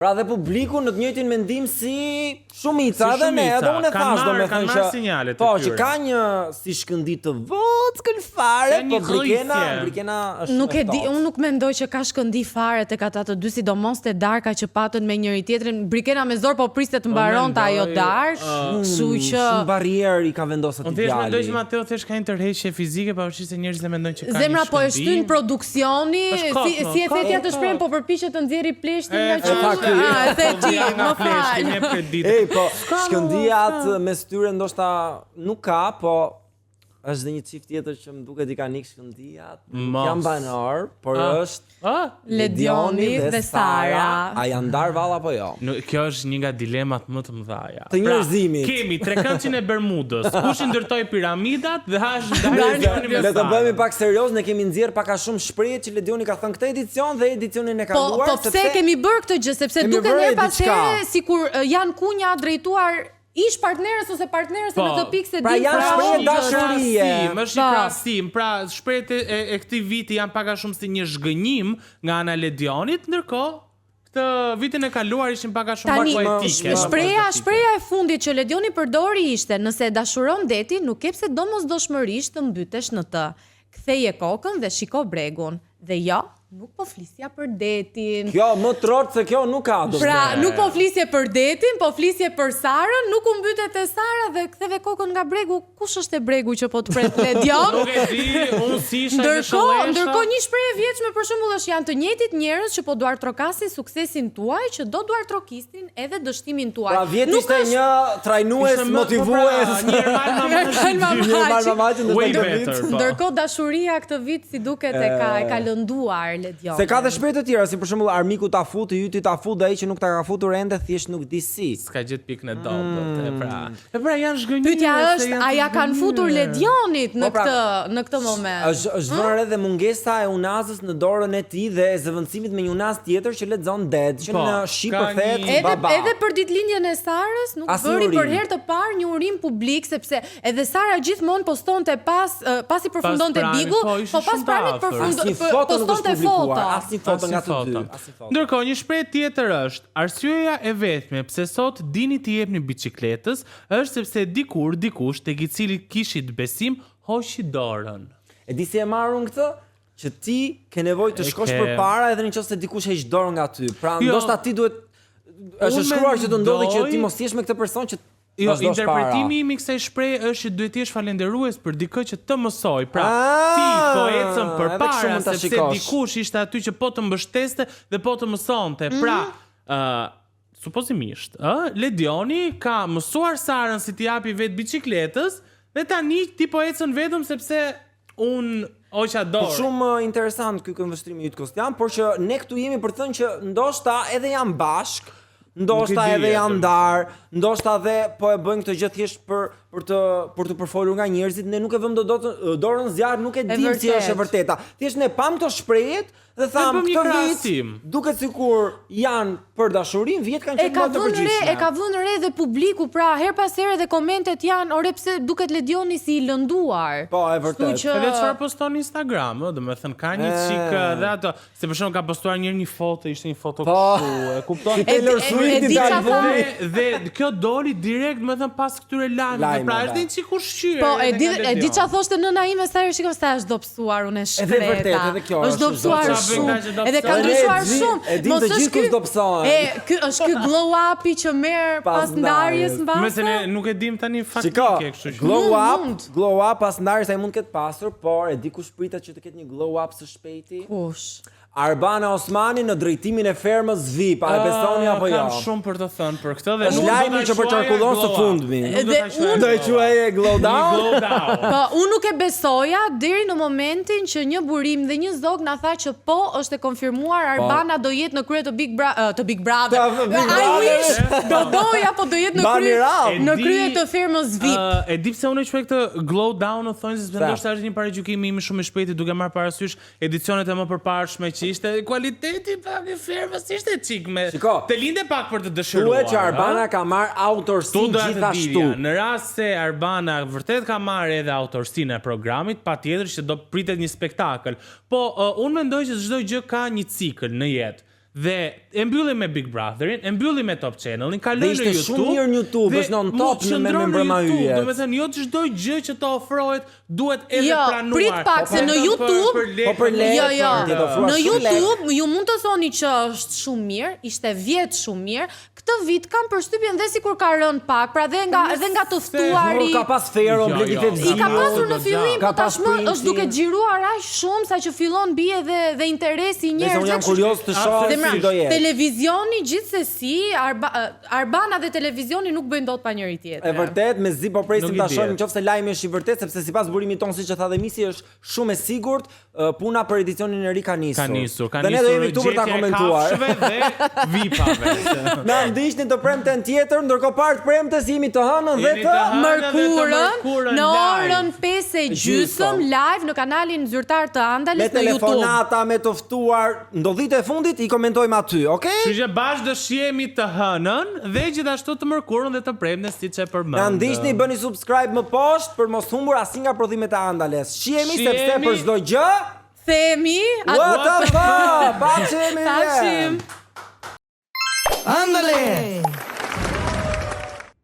Pra dhe publiku në të njëjtin mendim si shumica, Si edhe ne, shumica. edhe unë e Kanë thash, marrë- domethënë kanë që marrë sinjalet e Po, që tyre. ka një si shkëndi të vockël fare, Ka një po Brikena, rritje. Brikena është Nuk shumë e di, ftohtë. unë nuk mendoj që ka shkëndi fare tek ata të dy, sidomos te darka që patën me njëri tjetrin. Brikena me zor po priste të mbaronte ajo mendoj, darkë, kështu që Shumë barrierë i ka vendosur Unë atij thjesht mendoj që djali. Mateo thjesht ka një tërheqje fizike, pavarësisht se njerëzit e mendojnë që ka një Zemra po e shkëndi. shtyn produksioni, Është kot, si mo, si e kot, the ti atë kot. shprehjen, po përpiqet të nxjerrë pleshtin E, nga e tha qafë. ky. Ah, e the Po ti, vjen nga më pleshti, fal. më jep kredit. Ej, po, shkëndija atë mes tyre ndoshta nuk ka, po është dhe një çift tjetër që më duket i ka nik shkëndijat. Nuk Mos. janë banor, por Ah. është Ah? Ledioni dhe Sara. A janë ndarë valla apo jo? No, kjo është një nga dilemat më të mëdha. Të njerëzimit. Pra, kemi trekëndçin e Bermudës, kush i ndërtoi piramidat dhe ha është ndarë Ledioni me Le të Sarën. bëhemi pak serioz, ne kemi nxjerr pak a shumë shprehje që Ledioni ka thënë këtë edicion dhe edicionin e Po, kaluar, po pse kemi bërë këtë gjë? Sepse Kemi duken bërë herë pas diçka. here sikur eh, janë kunja drejtuar ish partnerës ose partnerës Po. në këtë pikë se Pra din janë pra shprehje shumë gjë. dashurie. Krahasim, është një Po. krahasim. Pra, shprehjet e, e, e këtij viti janë pak a shumë si një zhgënjim nga ana e Ledionit, ndërkohë këtë vitin e kaluar ishin pak a shumë Tani, më poetike. më shpreha, filozofike. shpreha e fundit që Ledioni përdori ishte, nëse e dashuron detin, nuk ke pse domosdoshmërisht të mbytesh në të. Ktheje kokën dhe shiko bregun. Dhe jo, nuk po flisja për detin. Kjo më trort se kjo nuk ka do. Pra, nuk po flisje për detin, po flisje për Sarën, nuk u mbytet e Sara dhe ktheve kokën nga bregu. Kush është e bregu që po të pret Ledion? Nuk e di, unë si isha një Ndërkohë, shëllesha. ndërkohë një shprehje e vjetshme për shembull është janë të njëjtit njerëz që po duartrokasin suksesin tuaj, që do duartrokisnin edhe dështimin tuaj. Pra vjet Nuk ishte është- një trajnues Ishte më- po pra, motivues. Një Ermal Ermal Mamaqi. Mamaqi. Një Ermal Mamaqi ndërsa Way këtë vit. better, po. Ndërkohë dashuria këtë vit si duket e ka e ka lënduar Ledion. Se ka dhe shprehje të tjera, si për shembull armiku ta fut, i yti ta fut dhe ai që nuk ta ka futur ende thjesht nuk di si. S'ka gjetë pikën e dobët, e pra. E pra janë zhgënjyer. Pyetja se është, janë a të ja kanë futur zhgënjyer. Ledionit në Po pra, këtë në këtë moment? Është është vënë re dhe mungesa e unazës në dorën e tij dhe e zëvendësimit me një unazë tjetër që lexon ded, që Po, në shqip ka përkthehet një- Edhe baba. edhe për ditëlindjen e Sarës nuk Asnjë bëri për urim. herë të parë një urim publik sepse edhe Sara gjithmonë postonte pas eh, pasi përfundonte pranit, Bigu, po, ishin po pas shumë të pranit afërt. përfundo Asnjë po- foto nuk është postonte publikuar, foto. asnjë foto nga të dy, Asnjë asnjë foto. Ndërkohë, një shprehje tjetër është, arsyeja e vetme pse sot dini t'i jepni biçikletës është sepse dikur dikush tek i cili kishit besim hoqi dorën. E di si e marr unë këtë? Që ti ke nevojë të E shkosh ke. përpara edhe nëse dikush heq dorë nga ty. Pra Jo. ndoshta ti duhet është Unë shkruar që të ndodhi që mendoj- ti mos jesh me këtë person që Jo, vazhdosh para. interpretimi im i kësaj shprehje është që duhet të jesh falendërues për dikë që të mësoi. Pra, Ah, ti po ecën edhe kështu përpara mund ta sepse shikosh. dikush ishte aty që po të mbështeste dhe po të mësonte. Pra, ë supozimisht, ë Ledioni ka mësuar Sarën si t'i japi vetë biçikletës dhe tani ti po ecën vetëm sepse un hoqa Po dorë. shumë uh, interesant ky këndvështrimi yt Kostian, por që ne këtu jemi për të thënë që ndoshta edhe janë bashk, ndoshta Nuk e di, edhe janë atë. ndar, ndoshta edhe po e bëjnë këtë gjë thjesht për për të për të përfolur nga njerëzit, ne nuk e vëmë dot dorën në zjarr, nuk e dim si është e vërteta. Thjesht ne pam këto shprehjet dhe tham bëmë një këtë vit krahasim. duket sikur janë për dashurinë, vjet kanë E qenë ka më të vënë re, përgjithshme. e ka vënë re dhe publiku, pra her pas here dhe komentet janë, ore pse duket Ledioni si i lënduar. Po, e vërtet. Kështu që Edhe çfarë poston në Instagram, ë, domethënë ka një E. çik ë, dhe ato, se për shembull ka postuar një herë një foto, ishte një foto Po. kështu, e kupton? Si Taylor E- e- e Swiftit di të qa tha? albumit. Dhe, dhe kjo doli direkt, më thënë, pas këtyre lajmeve, Lajmeve. pra është një çik ushqyer. Po, e edhe di nga e di Ledion. ç'a thoshte nëna ime sa herë shikon sa është dobësuar unë e shkreta. Edhe vërtet, edhe kjo është është dobësuar dobësuar. shumë. Ç'a bëjnë këta që Edhe ka dobësohen? ndryshuar E di- shumë. e dim Mos të është gjithë ky- kush dobësohen. E, ky është ky glow upi që merr Pas pas ndarjes ndarjes. mbase. Më se ne nuk e dim tani Shiko, faktike, kështu që. glow Mund, up, mund. glow up pas ndarjes ai mund të ketë pasur, por e di kush pritet që të ketë një glow up së shpejti? Kush? Arbana Osmani në drejtimin e fermës VIP, a e besoni apo jo? Kam shumë për të thënë për këtë dhe Është nuk do lajmi ta që po quaja qarkullon së glow up. fundmi. Nuk do Dhe ta quaja unë- Do e quaje glow Një down? glow down. Po, unë nuk e besoja deri në momentin që një burim dhe një zog na tha që po është e konfirmuar Arbana do jetë në krye të Big Bra ë, të Big Brother. Të Big I Brother. wish do doja po do jetë në Bani krye rap. E në di- krye të fermës VIP. Ë, e di pse unë e quaj këtë glow down në thonjë se Pse? ndoshta është një paragjykim im shumë i shpejtë duke marrë parasysh edicionet e më përparshme që ishte kualiteti pak i fermës ishte çik me Shiko, të linde pak për të dëshiruar. Thuhet që ë? Arbana ka marr Tu autorsinë do të gjithashtu. dilja, në rast se Arbana vërtet ka marrë edhe autorsinë e programit, patjetër që do pritet një spektakël. Po, uh, unë mendoj që çdo gjë ka një cikël në jetë. Dhe e mbylli me Big Brotherin, e mbylli me Top Channelin, kaloi Dhe në ishte YouTube. shumë mirë në YouTube, dhe është në mu top në me- me qëndron në mbrëma YouTube, yjet. Domethënë jo çdo gjë që të ofrohet duhet edhe Jo, pranuar. prit pak, se në vetëm YouTube- për, për Po për lekë, lekë, Jo, jo. ti do ofruar Në shumë lekë. YouTube ju mund të thoni që është shumë mirë, ishte vjet shumë mirë. Këtë vit kam përshtypjen dhe sikur ka rënë pak, pra dhe nga edhe nga të ftuari. Ka pas Fero, Jo, Bledi jo, Fevziu. I ka pasur në Goxha. fillim, Ka po pas tashmë Princin. është duke xhiruar aq shumë sa që fillon bie dhe dhe interesi i Nëse njerëzve. unë jam kështu- kurioz të shoh Zemra, si do jetë. Televizioni gjithsesi, Arba, Arbana dhe televizioni nuk bëjnë dot pa njëri tjetrin. E vërtet, me zi po presim Nuk i ta shohim dihet. nëse lajmi është i vërtet, sepse sipas burimit ton siç e tha dhe Misi është shumë e sigurt, ë, puna për edicionin e ri ka nisur. Ka nisur, ka dhe ne do nisur jemi këtu për ta gjetja e komentuar. kafshëve dhe vipave. Na ndiqni të premten tjetër, ndërkohë parë të premtes jemi të hënën dhe Jemi të të hënën dhe të Mërkurën mërkurën në live. orën 5 e gjysëm live në kanalin zyrtar të me Andalis në YouTube. telefonata, me të ftuar, ndodhitë e fundit i komentojmë aty, okay? Kështu që bashkë do shihemi të hënën dhe gjithashtu të mërkurën dhe të premten siç e përmendëm. Na ndiqni, bëni subscribe më poshtë për mos humbur asnjë nga prodhimet e Andales. Shihemi sepse Shihemi. për çdo gjë, Themi, what the fuck? Paqemi. Paqim. Ándale.